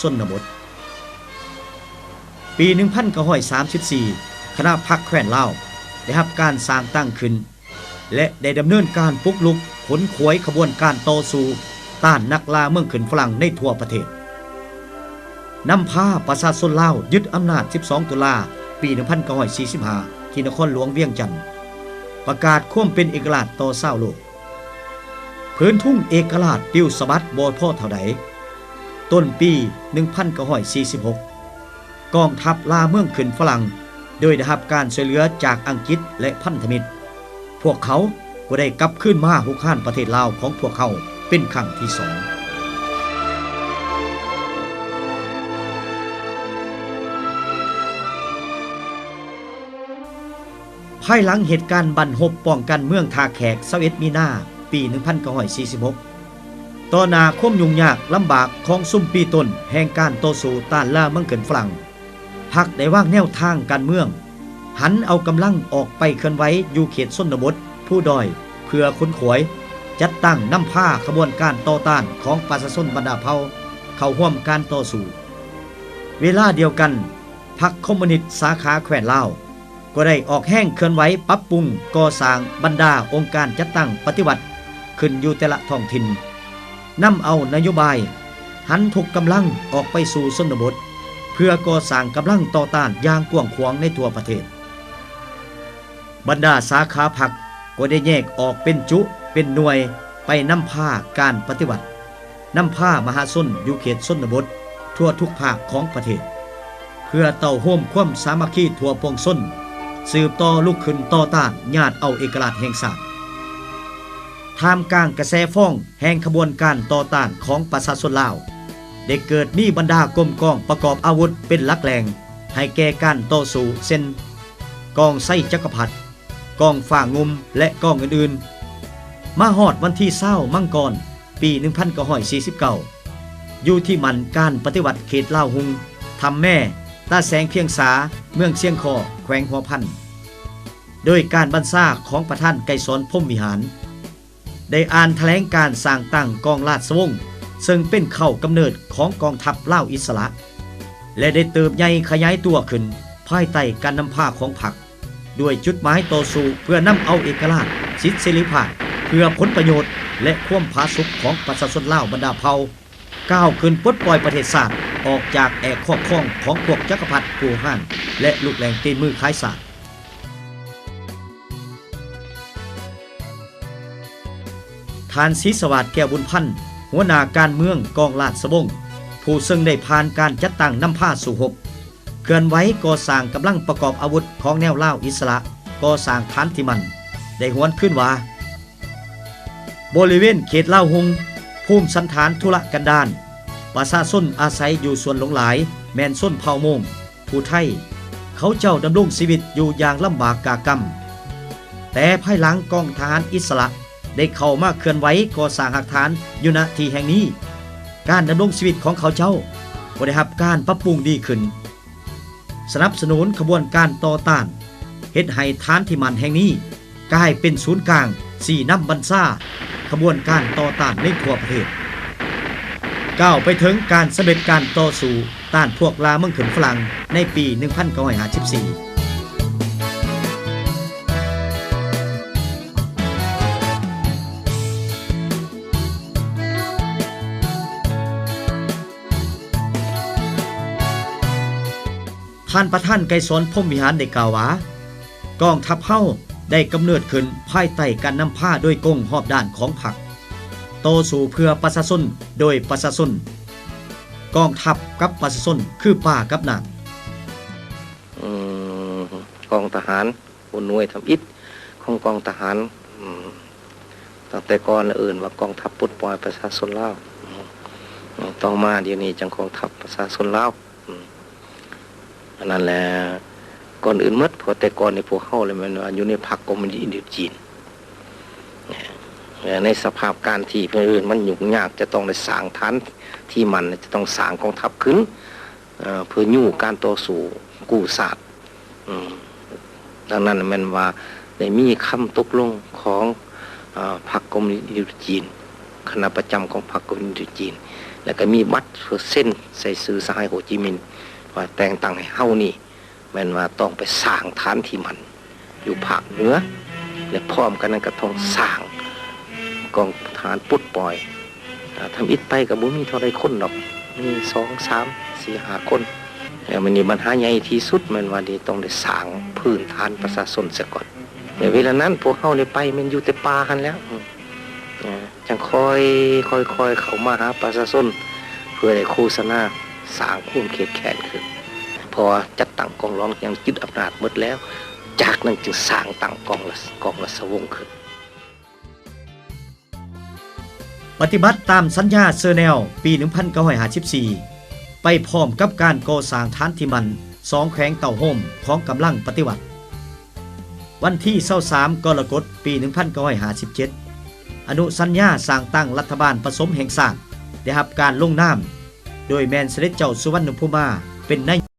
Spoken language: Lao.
ຊົນນະບົດ. ປີໜຶ່ງພັນເກົ້າຮ້ອຍສາມສິບສີ່ ຄະນະພັກແຄວ້ນລາວໄດ້ຮັບການສ້າງຕັ້ງຂຶ້ນ ແລະ ໄດ້ດຳເນີນການປຸກລຸກຂົນຂວາຍຂະບວນການຕໍ່ສູ້ຕ້ານນັກລ່າເມືອງຂຶ້ນຝຣັ່ງໃນທົ່ວປະເທດ, ນຳພາປະຊາຊົນລາວຍຶດອຳນາດສິບສອງຕຸລາ ປີໜຶ່ງພັນເກົ້າຮ້ອຍສີ່ສິບຫ້າ ທີ່ນະຄອນຫຼວງວຽງຈັນ, ປະກາດຄວາມເປັນເອກະລາດຕໍ່ຊາວໂລກ. ຜືນທຸງເອກະລາດປິວສະບັດບໍ່ພໍເທົ່າໃດ, ຕົ້ນປີໜຶ່ງພັນເກົ້າຮ້ອຍສີ່ສິບຫົກ ກອງທັບລ່າເມືອງຂຶ້ນຝຣັ່ງ ໂດຍໄດ້ຮັບການຊ່ວຍເຫຼືອຈາກອັງກິດ ແລະ ພັນທະມິດ, ພວກເຂົາກໍໄດ້ກັບຄືນມາຮຸກຮານປະເທດລາວຂອງພວກເຮົາເປັນຄັ້ງທີສອງ. ພາຍຫຼັງເຫດການບັ້ນຮົບປ້ອງກັນເມືອງທ່າແຂກ ຊາວເອັດ ມີນາ ປີໜຶ່ງພັນເກົ້າຮ້ອຍສີ່ສິບຫົກ ຕໍ່ໜ້າຄວາມຫຍຸ້ງຍາກລຳບາກຂອງຊຸມປີຕົ້ນແຫ່ງການຕໍ່ສູ້ຕ້ານລ່າເມືອງຂຶ້ນຝຣັ່ງ, ພັກໄດ້ວາງແນວທາງການເມືອງ, ຫັນເອົາກຳລັງອອກໄປເຄື່ອນໄຫວຢູ່ເຂດຊົນນະບົດ, ພູດອຍ ເພື່ອຂົນຂວາຍ, ຈັດຕັ້ງນຳພາຂະບວນການຕໍ່ຕ້ານຂອງປະຊາຊົນບັນດາເຜົ່າເຂົ້າຮ່ວມການຕໍ່ສູ້. ເວລາດຽວກັນ, ພັກຄອມມູນິດສາຂາແຄວ້ນລາວ ກໍໄດ້ອອກແຮງເຄື່ອນໄຫວປັບປຸງກໍ່ສ້າງບັນດາອົງການຈັດຕັ້ງປະຕິວັດຂຶ້ນຢູ່ແຕ່ລະທ້ອງຖິ່ນ, ນຳເອົານະໂຍບາຍຫັນທຸກກຳລັງອອກໄປສູ່ຊົນນະບົດ ເພື່ອກໍ່ສ້າງກຳລັງຕໍ່ຕ້ານຢ່າງກວ້າງຂວາງໃນທົ່ວປະເທດ. ບັນດາສາຂາພັກກໍໄດ້ແຍກອອກເປັນຈຸເປັນໜ່ວຍໄປນຳພາການປະຕິວັດ, ນຳພາມະຫາຊົນຢູ່ເຂດຊົນນະບົດທົ່ວທຸກພາກຂອງປະເທດ ເພື່ອເຕົ້າໂຮມຄວາມສາມັກຄີທົ່ວປວງຊົນ, ສືບຕໍ່ລຸກຂຶ້ນຕໍ່ຕ້ານຍາດເອົາເອກະລາດແຫ່ງຊາດ. ທ່າມກາງກະແສຟອງແຫ່ງຂະບວນການຕໍ່ຕ້ານຂອງປະຊາຊົນລາວ, ໄດ້ເກີດມີບັນດາກົມກອງປະກອບອາວຸດເປັນຫຼັກແຫຼ່ງໃຫ້ແກ່ການຕໍ່ສູ້ ເຊັ່ນ ກອງໄຊຈັກກະພັດ, ກອງຟ້າງຸ່ມ ແລະ ກອງອື່ນໆ. ມາຮອດວັນທີຊາວ ມັງກອນ ປີໜຶ່ງພັນເກົ້າຮ້ອຍສີ່ສິບເກົ້າ ຢູ່ທີ່ໝັ້ນການປະຕິວັດເຂດລາວຮຸ່ງ, ຖ້ຳແມ, ຕາແສງພຽງສາ, ເມືອງຊຽງຄໍ້, ແຂວງຫົວພັນ, ໂດຍການບັນຊາຂອງປະທານໄກສອນ ພົມວິຫານ ໄດ້ອ່ານຖະແຫຼງການສ້າງຕັ້ງກອງລາຊະວົງ, ເຊິ່ງເປັນເຄົ້າກຳເນີດຂອງກອງທັບລາວອິດສະຫຼະ ແລະ ໄດ້ເຕີບໃຫຍ່ຂະຫຍາຍຕົວຂຶ້ນພາຍໃຕ້ການນຳພາຂອງພັກ, ດ້ວຍຈຸດໝາຍຕໍ່ສູ້ເພື່ອນຳເອົາເອກະລາດ, ສິດເສລີພາບ ເພື່ອຜົນປະໂຫຍດ ແລະ ຄວາມຜາສຸກຂອງປະຊາຊົນລາວບັນດາເຜົ່າ, ກ້າວຂຶ້ນປົດປ່ອຍປະເທດຊາດອອກຈາກແອກຄອບຄອງຂອງພວກຈັກກະພັດຜູ້ຮ້ານ ແລະ ລູກແຫຼ່ງຕີນມືຂາຍຊາດ. ທ່ານ ສີສະຫວາດ ແກ້ວບຸນພັນ, ຫົວໜ້າການເມືອງກອງລາຊະວົງ, ຜູ້ເຊິ່ງໄດ້ຜ່ານການຈັດຕັ້ງນຳພາສູ້ຮົບ, ເຄື່ອນໄຫວກໍ່ສ້າງກຳລັງປະກອບອາວຸດຂອງແນວລາວອິດສະຫຼະ, ກໍ່ສ້າງຖານທີ່ໝັ້ນ, ໄດ້ຫວນຄືນວ່າ, ບໍລິເວນເຂດລາວຮຸ່ງ, ພູມສັນຖານທຸລະກັນດານ, ປະຊາຊົນອາໄສຢູ່ສ່ວນຫຼວງຫຼາຍແມ່ນຊົນເຜົ່າມົ້ງ, ຜູ້ໄທ, ເຂົາເຈົ້າດຳລົງຊີວິດຢູ່ຢ່າງລຳບາກກາກຳ. ແຕ່ພາຍຫຼັງກອງທະຫານອິດສະຫຼະໄດ້ເຂົ້າມາເຄື່ອນໄຫວກໍ່ສ້າງຮາກຖານຢູ່ ນະ ທີ່ແຫ່ງນີ້, ການດຳລົງຊີວິດຂອງເຂົາເຈົ້າກໍໄດ້ຮັບການປັບປຸງດີຂຶ້ນ, ສະໜັບສະໜູນຂະບວນການຕໍ່ຕ້ານ, ເຮັດໃຫ້ຖານທີ່ໝັ້ນແຫ່ງນີ້ ກາຍເປັນສູນກາງຊີ້ນຳບັນຊາຂະບວນການຕໍ່ຕ້ານໃນທົ່ວປະເທດ, ກ້າວໄປເຖິງການສຳເລັດການຕໍ່ສູ້ຕ້ານພວກລ່າເມືອງຂຶ້ນຝຣັ່ງໃນປີໜຶ່ງພັນເກົ້າຮ້ອຍຫ້າສິບສີ່. ທ່ານປະທານໄກສອນ ພົມວິຫານ ໄດ້ກ່າວວ່າ, ກອງທັບເຮົາໄດ້ກຳເນີດຂຶ້ນພາຍໃຕ້ການນຳພາໂດຍກົງຮອບດ້ານຂອງພັກ, ຕໍ່ສູ້ເພື່ອປະຊາຊົນໂດຍປະຊາຊົນ, ກອງທັບກັບປະຊາຊົນຄືປາກັບນ້ຳ. ອືມ ກອງທະຫານ ຫົວໜ່ວຍທຳອິດຂອງກອງທະຫານ, ອືມ ຕັ້ງແຕ່ກ່ອນເອີ້ນວ່າກອງທັບປົດປ່ອຍປະຊາຊົນລາວ, ອືມ ຕໍ່ມາດຽວນີ້ຈັ່ງກອງທັບປະຊາຊົນລາວ, ອືມ ອັນນັ້ນແຫຼະ ກ່ອນອື່ນໝົດ, ເພາະແຕ່ກ່ອນນີ້ພວກເຮົາລະແມ່ນວ່າຢູ່ໃນພັກຄອມມູນິດອິນໂດຈີນ, ໃນສະພາບການທີ່ເພິ່ນເອີ້ນມັນຫຍຸ້ງຍາກ ຈະຕ້ອງໄດ້ສ້າງຖານທີ່ໝັ້ນ, ຈະຕ້ອງສ້າງກອງທັບຂຶ້ນ ເອີ ເພື່ອຍູ້ການຕໍ່ສູ້ກູ້ຊາດ. ອືມ ດັ່ງນັ້ນແມ່ນວ່າໄດ້ມີຄຳຕົກລົງຂອງ ເອີ ພັກຄອມມູນິດອິນໂດຈີນ, ຄະນະປະຈຳຂອງພັກຄອມມູນິດອິນໂດຈີນ ແລ້ວກໍມີບັດເຊັນໃສ່ຊື່ສະຫາຍໂຮຈິມິນ ວ່າແຕ່ງຕັ້ງໃຫ້ເຮົານີ້ ແມ່ນວ່າຕ້ອງໄປສ້າງຖານທີ່ໝັ້ນຢູ່ພາກເໜືອ ແລະ ພ້ອມກັນນັ້ນກໍຕ້ອງສ້າງກອງທະຫານປົດປ່ອຍ. ອາ ທຳອິດໄປກໍບໍ່ມີເທົ່າໃດຄົນດອກ ມີສອງ ສາມ ສີ່ ຫ້າຄົນ. ແລ້ວມັນມີບັນຫາໃຫຍ່ທີ່ສຸດແມ່ນວ່າໄດ້ ຕ້ອງໄດ້ສ້າງພື້ນຖານປະຊາຊົນເສຍກ່ອນ. ໃນເວລານັ້ນພວກເຮົາໄດ້ໄປແມ່ນຢູ່ແຕ່ປ່າຫັ້ນແຫຼ້ວ. ອາ ຈັ່ງຄ່ອຍ ຄ່ອຍໆ ເຂົ້າມາຫາປະຊາຊົນ ເພື່ອໄດ້ໂຄສະນາສ້າງຄວາມເຂັ້ມແຂງຂຶ້ນ ເພາະວ່າຈັດຕັ້ງກອງຫຼວງຢ່າງຍຶດອຳນາດໝົດແລ້ວ. ຈາກນັ້ນຈຶ່ງສ້າງຕັ້ງກອງລາຊ- ກອງລາຊະວົງຂຶ້ນ. ປະຕິບັດຕາມສັນຍາເຊີແນວປີໜຶ່ງພັນເກົ້າຮ້ອຍຫ້າສິບສີ່ ໄປພ້ອມກັບການກໍ່ສ້າງຖານທີ່ໝັ້ນສອງແຂວງເຕົ້າໂຮມຂອງກຳລັງປະຕິວັດ. ວັນທີຊາວສາມ ກໍລະກົດ ປີໜຶ່ງພັນເກົ້າຮ້ອຍຫ້າສິບເຈັດ ອະນຸສັນຍາສ້າງຕັ້ງລັດຖະບານປະສົມແຫ່ງຊາດ ໄດ້ຮັບການລົງນາມ ໂດຍແມ່ນສະເດັດເຈົ້າສຸວັນນະພູມາ ເປັນນາ